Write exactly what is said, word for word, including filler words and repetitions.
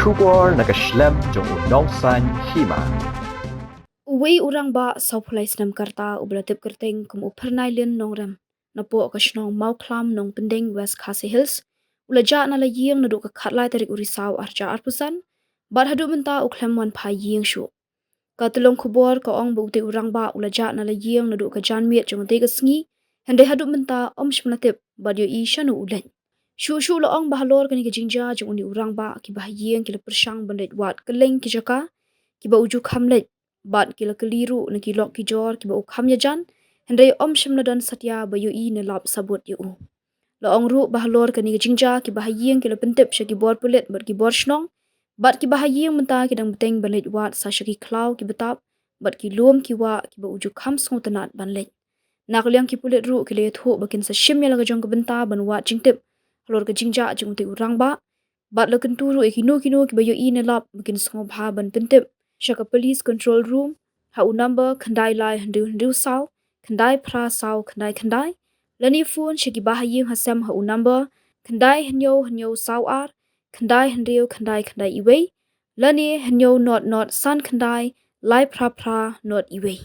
Khubor na ka shlem jong u Nongsaiñ Hima. Uwei u rangbah sawphew lai snem ka rta uba la tip kyrteng kum u Phyrnailin Nongrem, napoh ka shnong Mawkhlam Nongpyndeng, West Khasi Hills, u la jah na la ïing naduh ka khatlai tarik u Risaw arhajar arphew san, bad haduh mynta u khlem wan phai ïing shuh. Ka tyllong khubor ka ong ba utei u rangbah u la jah na la ïing naduh ka janmiet jong katei ka sngi, hynrei haduh mynta ym shym la tip bad ïohi shano u leit. Shuh shuh la ong ba halor kane ka jingjia jong une u rangbah, kiba ha ïing ki la pyrshang ban leit wad kylleng ki jaka kiba u ju kham leit, bad ki la kylli ruh na ki lok ki jor kiba u kham ïajan, hynrei ym shym la don satia ba ïohi ne lap sabut ïa u. La ong ruh ba halor kane ka jingjia, kiba ha ïing ki la pyntip sha ki bor pulit bad ki bor shnong, bad kiba ha ïing mynta ki dang bteng ban leit wad sa sha ki khlaw kiba tap bad ki lum ki wah kiba u ju kham sngewtynnad ban leit. Na ka liang ki pulit ruh ki la ïathuh ba kin sa shim ïa la ka jong ka bynta ban wad jingtip halor ka jingjia jong utei u rangbah, bad la kyntu ruh ïa kino kino kiba ïohi ne lap ba kin sngewbha ban pyntip sha ka Police Control Room ha u number khyndai lai hynriew hynriew saw khyndai phra saw khyndai khyndai, lane phone sha kiba ha ïing ha sem ha u number khyndai hynñiew hynñiew saw ar khyndai hynriew khyndai khyndai iwei, lane hynñiew not not san khyndai lai phra phra not iwei.